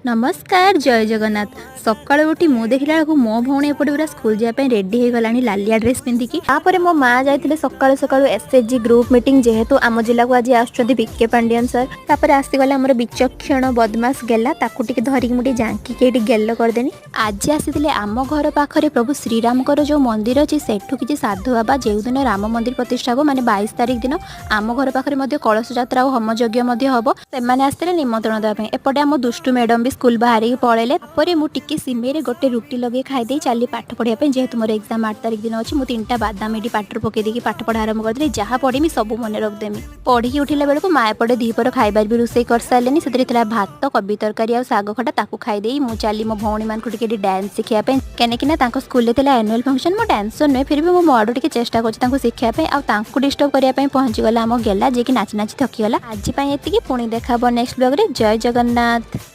ନମସ୍କାର, ଜୟ ଜଗନ୍ନାଥ। ସକାଳୁ ଉଠି ମୁଁ ଦେଖିଲା ବେଳକୁ ମୋ ଭଉଣୀ ଏପଟେ ପୁରା ସ୍କୁଲ ଯିବା ପାଇଁ ରେଡି ହେଇଗଲାଣି ଲାଲିଆ ଡ୍ରେସ୍ ପିନ୍ଧିକି। ତାପରେ ମୋ ମା ଯାଇଥିଲେ ସକାଳୁ ସକାଳୁ ଏସ୍ଏଚଜି ଗ୍ରୁପ୍ ମିଟିଂ, ଯେହେତୁ ଆମ ଜିଲ୍ଲାକୁ ଆଜି ଆସୁଛନ୍ତି ବିକେ ପାଣ୍ଡିଆନ ସାର୍। ତାପରେ ଆସିଗଲା ଆମର ବିଚକ୍ଷଣ ବଦମାସ ଗେଲା। ତାକୁ ଟିକେ ଧରିକି ମୁଁ ଟିକେ ଜାଙ୍କିକି ଏଇଠି ଗେଲ କରିଦେନି। ଆଜି ଆସିଥିଲେ ଆମ ଘର ପାଖରେ ପ୍ରଭୁ ଶ୍ରୀରାମଙ୍କର ଯେଉଁ ମନ୍ଦିର ଅଛି, ସେଠୁ କିଛି ସାଧୁ ବାବା। ଯେଉଁଦିନ ରାମ ମନ୍ଦିର ପ୍ରତିଷ୍ଠା ହେବ, ମାନେ 22 ତାରିଖ ଦିନ, ଆମ ଘର ପାଖରେ ମଧ୍ୟ କଳସ ଯାତ୍ରା ଆଉ ହୋମ ଯଜ୍ଞ ମଧ୍ୟ ହେବ। ସେମାନେ ଆସିଥିଲେ ନିମନ୍ତ୍ରଣ ଦେବା ପାଇଁ। ଏପଟେ ଆମ ଦୁଷ୍ଟୁ ମ୍ୟାଡ଼ମ୍ ବି ସ୍କୁଲ ବାହାରିକି ପଳେଇଲେ। ତାପରେ ମୁଁ ଟିକେ ସିମେଇରେ ଗୋଟେ ରୁଟି ଲଗେଇ ଖାଇଦେଇ ଚାଲି ପାଠ ପଢ଼ିବା ପାଇଁ, ଯେହେତୁ ମୋର ଏକ୍ଜାମ୍ 8 ତାରିଖ ଦିନ ଅଛି। ମୁଁ ତିନିଟା ବାଦାମ ଏଠି ପାଟିରେ ପକେଇ ଦେଇକି ପାଠ ପଢ଼ା ଆରମ୍ଭ କରିଦେଲି। ଯାହା ପଢ଼ିମି ସବୁ ମନେ ରଖିଦେମି। ପଢ଼ିକି ଉଠିଲା ବେଳକୁ ମା ଏପଟେ ଦ୍ୱିପହର ଖାଇବାର ବି ରୋଷେଇ କରିସାରିଲେନି। ସେଥିରେ ଥିଲା ଭାତ, କୋବି ତରକାରୀ ଆଉ ଶାଗ ଖଟା। ତାକୁ ଖାଇଦେଇ ମୁଁ ଚାଲି ମୋ ଭଉଣୀମାନଙ୍କୁ ଟିକେ ଟିକେ ଡ୍ୟାନ୍ସ ଶିଖିବା ପାଇଁ, କାହିଁକି ନା ତାଙ୍କ ସ୍କୁଲରେ ଥିଲା ଆନୁଆଲ୍ ଫଙ୍କସନ୍। ମୁଁ ଡ୍ୟାନ୍ସର ନୁହେଁ, ଫିର୍ ବି ମୁଁ ମୋ ଆଡ଼ୁ ଟିକେ ଚେଷ୍ଟା କରୁଛି ତାଙ୍କୁ ଶିଖିବା ପାଇଁ। ଆଉ ତାଙ୍କୁ ଡିଷ୍ଟର୍ବ କରିବା ପାଇଁ ପହଞ୍ଚିଗଲା ଆମ ଗେଲା, ଯିଏକି ନାଚି ନାଚି ଥକିଗଲା। ଆଜି ପାଇଁ ଏତିକି। ପୁଣି ଦେଖା ହବ ନେକ୍ସଟ ବ୍ଲଗ୍ରେ। ଜୟ ଜଗନ୍ନାଥ।